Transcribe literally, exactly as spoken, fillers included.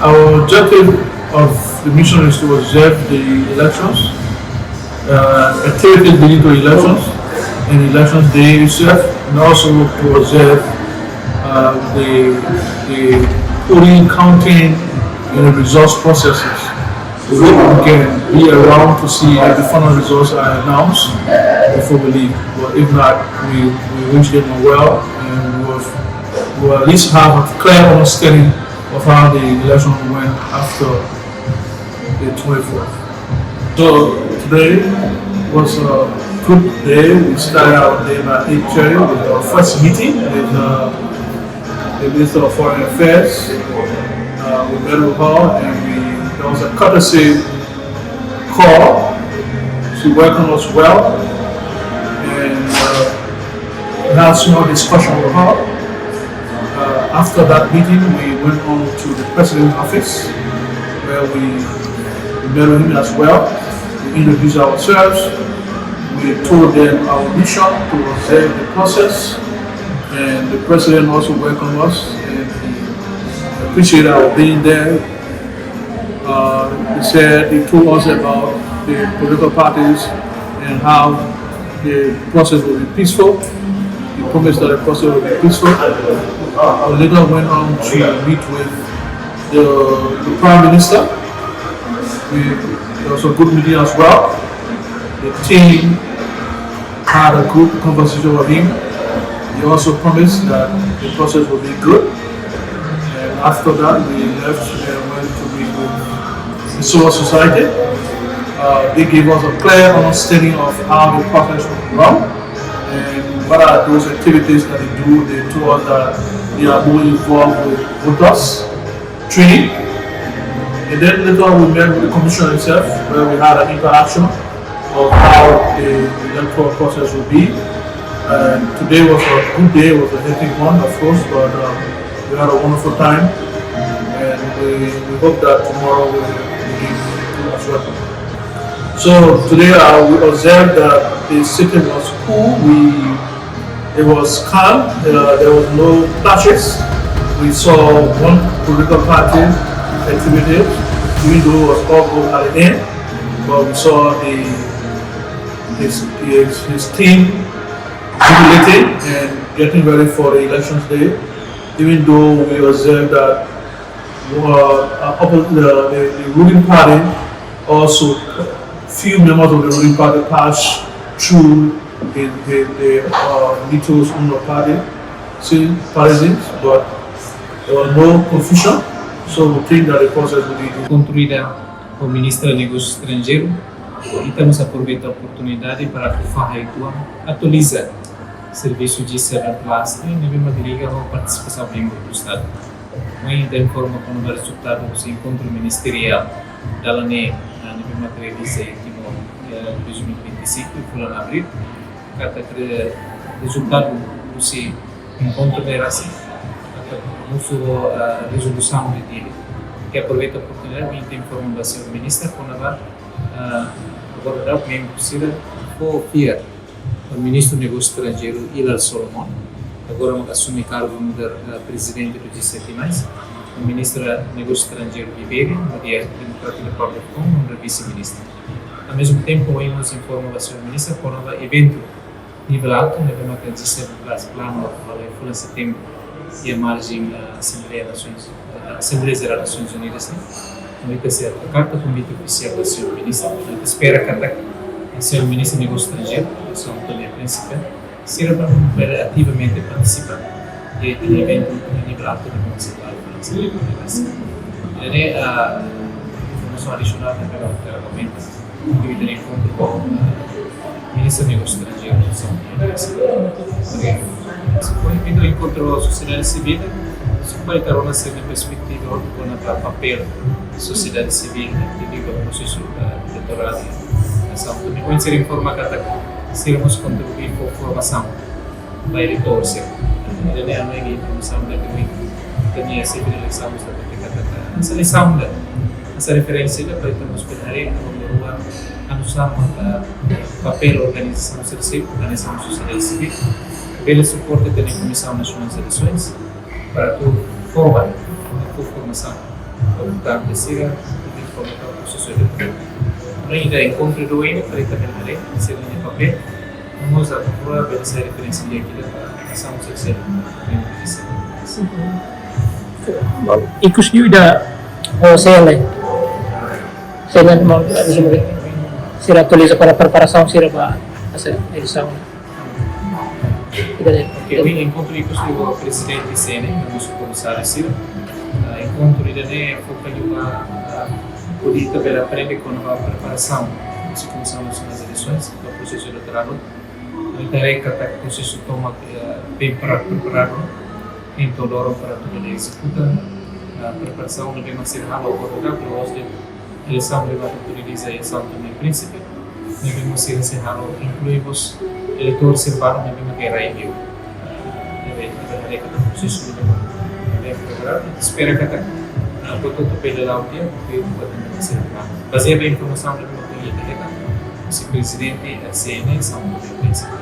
Our objective of the mission is to observe the elections, uh, activities leading to elections, and elections day itself, and also to observe uh, the, the polling, counting, and the results processes. So we can be around to see if the final results are announced before we leave. But if not, we, we wish them well, and we will, we will at least have a clear understanding of how the election went after the twenty-fourth. So today was a good day. We started our day by eight thirty with our first meeting with uh, the Minister of Foreign Affairs. Uh, we met with her, and we, there was a courtesy call. She welcomed us well, and uh, we had a small discussion with her. Uh, after that meeting, we went on to the president's office, where we, we met with him as well. We introduced ourselves. We told them our mission to observe the process, and the president also welcomed us, and he appreciated our being there. Uh, he said, he told us about the political parties and how the process will be peaceful. He promised that the process will be peaceful. We later went on to meet with the, the Prime Minister. We, there was a good meeting as well. The team had a good conversation with him. He also promised that the process will be good. And after that, we left and went to meet with the civil society. Uh, they gave us a clear understanding of how the process will run and what are those activities that they do. They told us that they are more involved with voters training. And then later on we met with the commissioner himself, where we had an interaction of how the electoral process will be. And today was a good day, it was a hectic one, of course, but um, we had a wonderful time. And we, we hope that tomorrow will be good as well. So today uh, we observed that the city was cool. We it was calm. Uh, there was no clashes. We saw one political party activities, even though it was all good at the end. But we saw the his his, his team jubilating and getting ready for the elections day. Even though we observed that uh, uh, oppo- the, the, the ruling party also few members of the ruling party passed through the, the, the uh, Nito's own party, see, party, but there was no confusion. So we think that the process will be good. Kontribuida ho Ministra Negósiu Estranjeiru, i temos aproveita oportunidade para atu fahe uitoan atualiza servisu G seven Plus ne'ebé mak liga ho partisipasaun membru do Estadu. Mai ita informa kona-ba rezultadu husi enkontru ministeriál dalan ne'e, ah, ne'ebé mak realiza iha Timor, eh, dois mil e vinte e cinco, fulan abríl, katak rezultadu husi enkontru ne'e rasik, katak mosu, ah, rezolusaun de Dili. Ita aproveita oportunidade, ita informa ba señór ministra kona-ba, ah, agora daudaun membru sira fó fiar ba Ministru Negósiu Estranjeiru Ilal Solomon, agora mak asume kargu nu'udar, eh, prezidente do G sete mais, ba Ministra Negósiu Estranjeiru Viviane, no dia Democratic Republic of Congo, nu'udar vise-ministra. Ao mesmo tempo, ohin mós informa ba señór ministra kona-ba eventu nivel altu ne'ebé mak G seven Plus planu ba fulan setembru iha marjen, eh, Assembleia Nações, eh, Assembleia Jerál Nações Unidas ne'e. Entaun ita sei karta konvite ofisiál ba señór ministra. Ita espera katak señór ministra Negósiu Estranjeiru, São Tomé e Príncipe, sira bele ativamente partisipa iha eventu nivel altu ne'ebé mak sei planu ba fulan setembru. Ne'e, ah, informasaun adisionál ne'ebé mak ha'u aumenta. Ita enkontru ho, eh, Ministru Negósiu Estranjeiru São Tomé e Príncipe. Oke. Depois, ita enkontru ho sosiedade sivíl, se pode dar uma certa perspectiva kona-ba papél sosiedade sivíl iha prosesu, eh, eleitorál iha São Tomé. Ohin sira informa katak sira mós kontribui ho formasaun ba eleitór sira. Entaun ne'e ami-nia informasaun ba ohin, ita-nia sira eleisaun mós ita hatene katak selesaun ida, hanesan referénsia ida para ita mós bele haree, no ruan, hanesan, eh, papél organizasaun sira seluk, organizasaun sosiedade sivíl, bele suporta ita-nia Comissão Nacional de Eleições, para atu forma, atu formasaun. votante sira, de forma ka prosesu eleitoral. No ida enkontru dois ne'e, para ita bele haree sira-nia papél, no mós atu bele sai referénsia di'ak ida para asaun sira. Ikus liu ida ho C N E. C N E mau bisa sira atualiza para preparasaun sira ba hasil eleisaun. Ida-ne'e. Oke, ohin enkontru ikus liu ho prezidente C N E, no mós komisáriu sira. Ah, enkontru ida-ne'e foka liu ba, ah, hodi ita bele aprende kona-ba preparasaun husi Komisaun Nasionál de Eleisoens, ba prosesu eleitoral. No ita haree katak prosesu tomak, eh, bem para preparadu, entaun loron para atu bele ezekuta, ah, preparasaun ne'ebé mak sira halo agora, la'ós de'it eleisaun ne'ebé mak atu realiza iha São Tomé e Príncipe, ne'ebé mak sira sei halo, inklui mós eleitór sira balu ne'ebé mak iha rai-li'ur. Ah, ne'ebé ita haree katak prosesu ne'ebé mak bem preparadu, espera katak, ah, buat hotu bele la'o di'ak, buat hotu bele la'o di'ak. Bazeia ba informasaun ne'ebé mak ita hetan husi prezidente C N E São Tomé e Príncipe.